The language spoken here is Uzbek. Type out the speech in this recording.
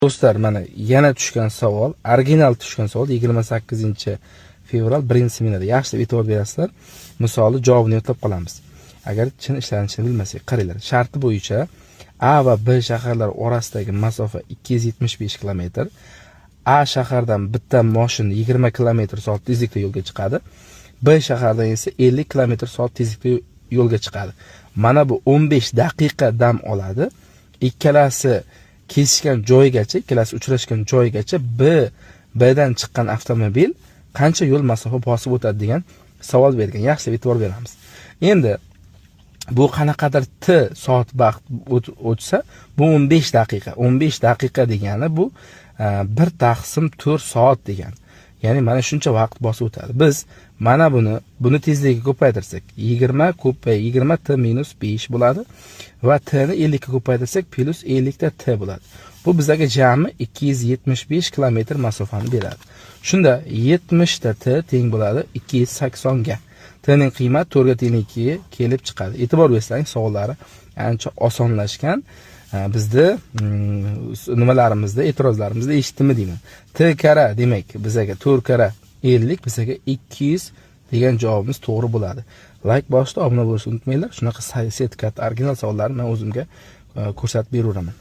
Do'stlar, mana yana tushgan savol, original tushgan savol 28-fevral, birinchi smenada. Yaxshilab e'tibor berasizlar. Misolni javobini yodlab qolamiz. Agar chin ishlanishini bilmasak, qaranglar. Sharti bo'yicha A va B shaharlari orasidagi masofa 275 kilometr. A shahardan bitta mashina 20 km soat tezlikda yo'lga chiqadi. B shahardan esa 50 km soat tezlikda yo'lga chiqadi. Mana bu 15 daqiqa dam oladi. Ikkalasi kesishgan joygacha, ikkalasi uchrashgan joygacha Bdan chiqqan avtomobil qancha yo'l masofa bosib o'tadi degan savol bergan. Yaxshilab e'tibor beramiz. Endi bu qanaqadir t soat vaqt o'tsa, bu 15 daqiqa. 15 daqiqa degani bu 1 taqsim 4 soat degani. Ya'ni mana shuncha vaqt bosib o'tadi. Biz mana buni tezligiga ko'paytirsak, 20 ko'pay 20 t minus 5 bo'ladi va t ni 50 ga ko'paytirsak, plus 50 ta t bo'ladi. Bu bizga jami 275 kilometr masofani beradi. Shunda 70 ta t teng bo'ladi 280 ga. T ning qiymati 4 ga teng 2 ga kelib chiqadi. E'tibor bersangiz, savollari ancha osonlashgan. Bizni nimalarimizda, e'tirozlarimizda eshitdimi deyman. T kara demak, bizaga 4 kara 50, bizaga 200 degan javobimiz to'g'ri bo'ladi. Like bosishni, obuna bo'lishni unutmanglar. Shunaqa sertifikat original savollarni men o'zimga ko'rsatib beraveraman.